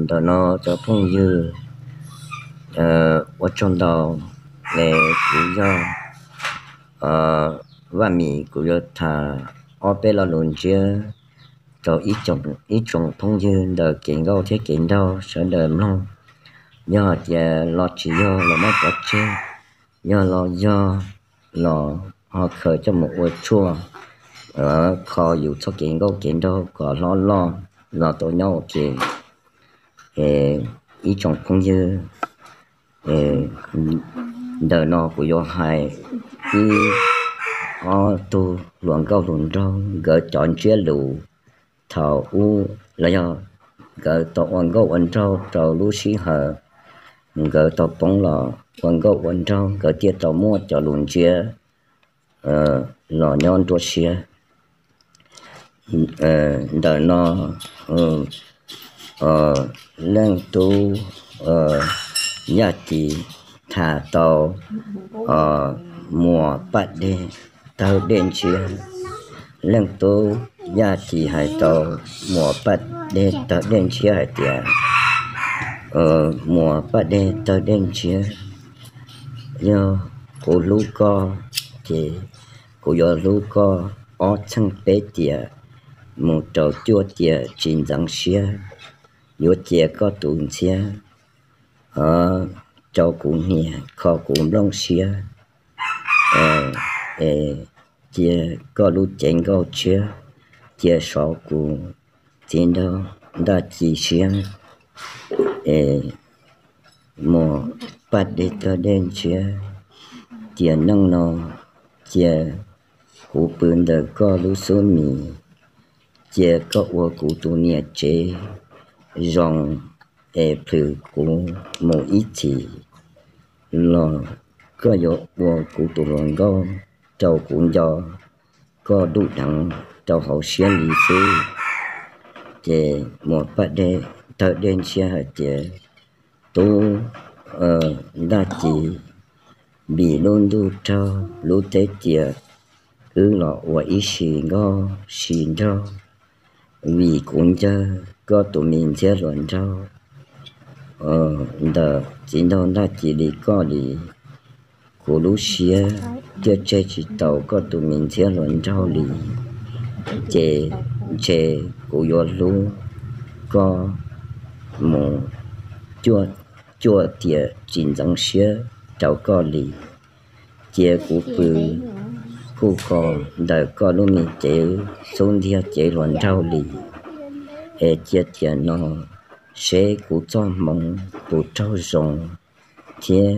Ntawm no cov phooj ywg, ua tsaug ntau. Kuv yog Vaj Mim, kuv yuav tham ob peb lo lus ntsiab rau ib tsoom phooj ywg ntawm kev nkauj thiab kev nraug sawv daws mloog. Yog hais tias los tsis yog los muab pov tseg, yog los yog los ho khaws coj mus ua tshuaj kho yus txoj kev nkauj kev nraug kom hlob loj los tau nyob ua ke. Ib tsoom phooj ywg, ntawm no kuv yuav hais ib ob tug hluas nkauj hluas nraug nkawd cov ntsiab lus thaum ub los yog nkawd tau ua nkauj ua nraug rau lub sij hawm nkawd tau poob los ua nkauj ua nraug nkawd thiaj tau muaj cov lus ntsiab los nyob nruab siab. Ntawm no leej tub Yaj Ci tham tau Muas Paj Dej tawg dej ntshiab. Leej tub Yaj Ci hais rau Muas Paj Dej tawg dej ntshiab hais tias, Muas Paj Dej tawg dej ntshiab, yog kuv hlub koj ces kuv yuav hlub koj ob txheej peb tiam mus rau cuaj tiam tsis ntxeev siab, yuav cia koj tus ntxhiab rau kuv hnia kho kuv nplooj siab, es cia koj lub cev nkauj tshiab cia sov kuv txiv nraug Ntaj Ci siab. Es Muas Paj Dej tawg dej ntshiab, tiam neej no cia kuv pw ntawm koj lub xub mis, cia koj ua kuv tus niam tsev zoo, es plhws kuv mus ib txhis los koj yuav ua kuv tus hluas nkauj rau kuv nco koj dub dheev rau hauv siab li xwb. Ces Muas Paj Dej tawg dej ntshiab hais tias, tub Ntaj Ci, vim lub ntuj raug lub teb cia wb los ua ib sim nkauj sim nraug, vim kuv ncawg koj tus me ntxhiab hluas nraug ntawm txiv nraug Ntaj Ci li koj li, kuv lub siab thiaj tseg tsis tau koj tus me ntxhiab hluas nraug li. Ces ntshe kuv yuav hlub koj mus cuaj tiam tsis ntxeev siab rau koj li. Cia kuv pw kuj kho ntawm koj lub me cev xub ntiag cev hluas nraug li. Es cia tiam no seb kuv txoj hmoov puas raug zoo thiab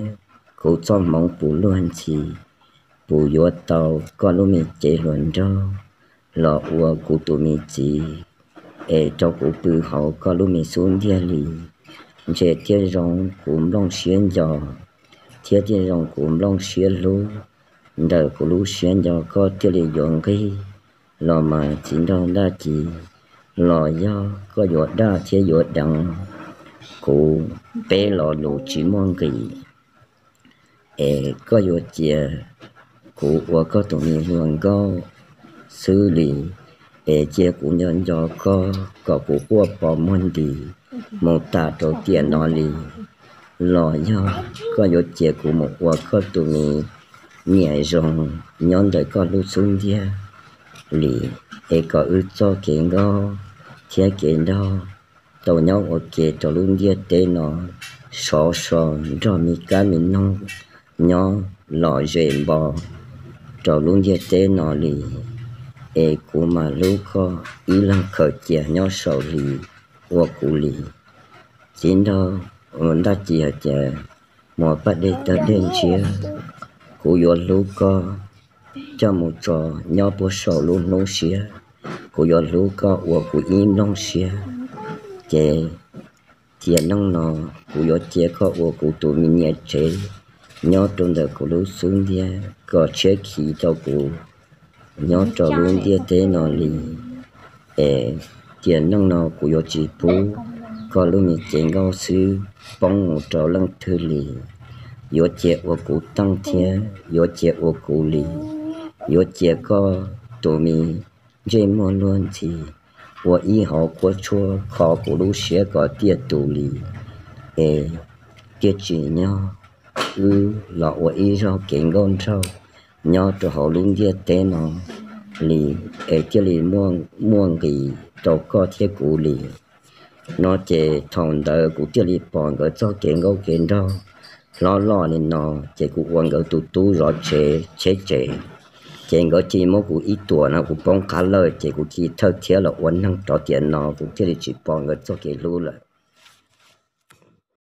kuv txoj hmoov puas luag ntxhi, puas yuav tau koj lub me cev hluas nraug los ua kuv tus me txiv, es rau kuv pw hauv koj lub me xub ntiag li. Ntshe thiaj zoo kuv nplooj siab nco, thiab thiaj zoo kuv nplooj siab hlub. Ntawm kuv lub siab nco koj thiaj li yuav nqig los mas txiv nraug Ntaj Ci, los yog koj yuav daj thiab yuav deev kuv peb lo lus tsis muaj nqis, es koj yuav cia kuv ua koj tus me hluas nkauj xwb li, es cia kuv nco nco koj kom kuv quaj pos muag nti mus tas rau tiam no li, los yog koj yuav cia kuv mus ua koj tus me niam zoo nyob ntawm koj lub xub ntiag li, es kom wb txoj kev nkauj thiab kev nraug tau nyob ua ke rau lub ntiaj teb no sov so nrog me kab me noog nyob lom zem npo rau lub ntiaj teb no li. Es kuv mam hlub koj ib leeg khaws cia nyob saum hli ua kuv li. Txiv nraug Ntaj Ci hais tias, Muas Paj Dej tawg dej ntshiab, kuv yuav hlub koj coj mus tso nyob puag saum lub hnub siab, kuv yuav hlub koj ua kuv ib nplooj siab. Ces tiam neej no kuv yuav cia koj ua kuv tus me niam tsev nyob rau ntawm kuv lub xub ntiag kom tshiab khiv rau kuv nyob rau lub ntiaj teb no li. Es tiam neej no kuv yuav tsis pub koj lub me cev nkauj xwb poob mus rau leej twg li. Yuav cia ua kuv teej thiab yuav cia ua kuv li. Yuav cia koj tus me ntsej muag luag ntxhi ua ib hauv qhuab tshuab kho kuv lub siab kom tiaj tus li es thiaj tsis nyob wb los ua ib zaug kev nkauj nraug nyob rau hauv lub ntiaj teb no li es thiaj li muaj nqis rau koj thiab kuv li. No ces thaum ntawd kuv thiaj li pom nkawd txoj kev nkauj kev nraug hlob loj li no, ces kuv ua nkawd tus tub zov tsev cheb tsev, ces nkawd cia li muab kuv ib tuam no kuv poob qab lawm ces kuv cia li thawj thiab los ua neeg rov tiam no kuv thiaj li tsis pom nkawd txoj kev hlub lawm.